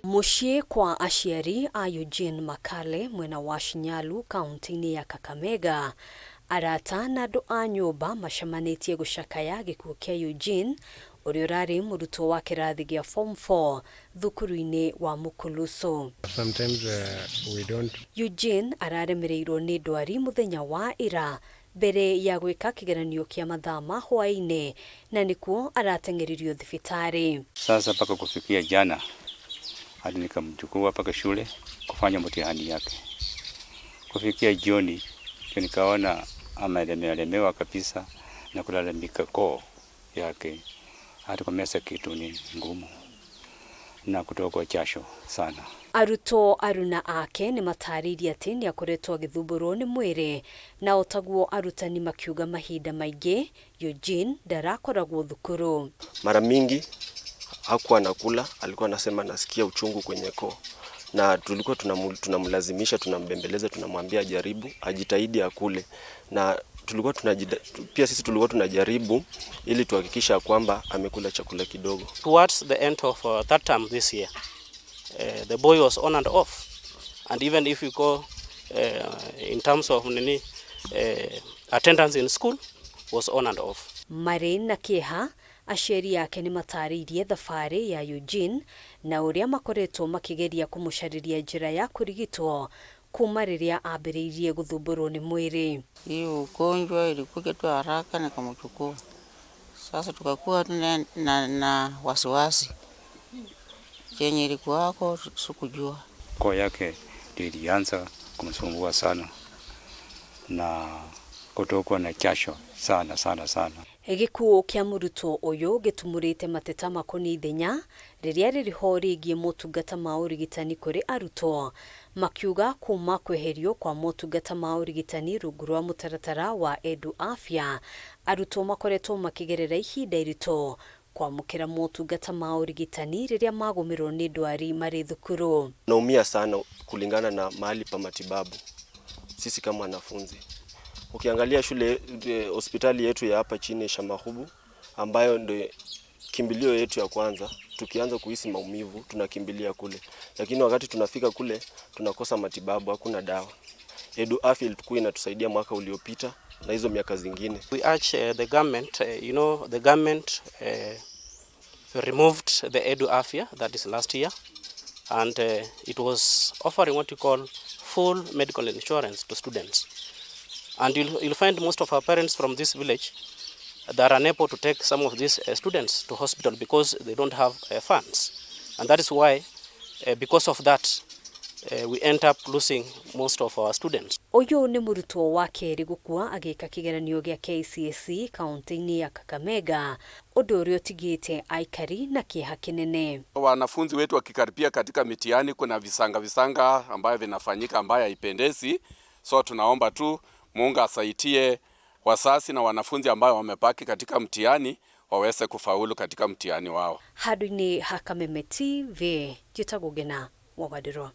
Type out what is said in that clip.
Mũciĩ kwa aciari a Eugene Makale mwena wa Shinyalu kaunti-inĩ ya Kakamega, arata na andũ a nyũmba macemanĩtie gũcakaya gĩkuũ kĩa Eugene ũrĩa ũrarĩ mũrutwo wa kĩrathi gĩa form 4 thukuru-inĩ wa Mukulusu. Sometimes we don't. Eugene araremereirwo nĩ ndwari mũthenya wa ira mbere ya gwĩka kĩgeranio kĩa mathaa ma hwaĩ-inĩ na nĩkuo arateng'eririo thibitarĩ. Sasa mpaka kufikia jana hadi nikamchukua mpaka shule kufanya mtihani yake. Kufikia jioni ndio nikaona amelemewa kabisa na kulalamika koo yake, hata kumeza kitu ni ngumu na kutokwa jasho sana. Arutwo aruna ake nĩ matarĩirie atĩ nĩ akoretwo agĩthumbũrwo nĩ mwĩrĩ na otaguo arutani makiuga mahinda maingĩ Eugene ndarakoragwo thukuru. Mara mingi hakuwa anakula, alikuwa anasema nasikia uchungu kwenye koo, na tulikuwa tunamlazimisha, tunambembeleza, tunamwambia ajaribu, ajitahidi akule, na tulikuwa pia sisi tulikuwa tunajaribu ili tuhakikisha kwamba amekula chakula kidogo. Towards the end of that term this year, the boy was on and off, and even if you go in terms of nini, attendance in school was on and off. Marĩ na kĩeha aciari ake nĩ matarĩirie thabarĩ ya Eugene na ũrĩa makoretwo makĩgeria kũmũcarĩria njĩra ya kũrigitwo kuma rĩrĩa ambĩrĩirie gũthumbũrwo nĩ mwĩrĩ. Hii ugonjwa ilikuja tu haraka nikamchukua. Sasa tukakuwa na wasiwasi chenye ilikuwako sikujua. Koo yake ndio ilianza kumsumbua sana na kutokwa na jasho sana sana sana. Gĩkuũ kĩa mũrutwo ũyũ gĩtumũrĩte mateta makoniĩ ithenya rĩrĩa rĩrĩ ho rĩgiĩ motungata ma ũrigitani kũrĩ arutwo, makiuga kuma kweherio kwa motungata ma ũrigitani rungu rwa mũtaratara wa Edu Afya, arutwo makoretwo makĩgerera ihinda iritũ kwamũkĩra motungata ma ũrigitani rĩrĩa magũmĩrwo nĩ ndwari marĩ thukuru. Naumia sana kulingana na mahali pa matibabu sisi kama wanafunzi. Ukiangalia shule hospitali yetu ya hapa chini Shamahubu ambayo ndio kimbilio yetu ya kwanza, tukianza kuhisi maumivu tunakimbilia kule, lakini wakati tunafika kule tunakosa matibabu, hakuna dawa. Edu Afya ilikuwa inatusaidia mwaka uliopita na hizo miaka zingine. We urge the government, the government removed the Edu Afya, that is last year, and it was offering what you call full medical insurance to students. And you'll find most of our parents from this village that are unable to take some of these students to hospital because they don't have funds. And that is why, because of that, we end up losing most of our students. Ũyũ nĩ mũrutwo wa kerĩ gũkua agĩka kĩgeranio gĩa KCSE kaunti-inĩ ya Kakamega, ũndũ ũrĩa ũtigĩte aikari na kĩeha kĩnene. Wanafunzi wetu wakikaribia katika mitihani, kuna visanga visanga ambayo vinafanyika ambayo haipendezi, so tunaomba tu Mungu asaidie wazazi na wanafunzi ambao wamebaki katika mtihani waweze kufaulu katika mtihani wao. Handũ-inĩ ha Kameme TV, njĩtagwo Ngena wa Wandirwa.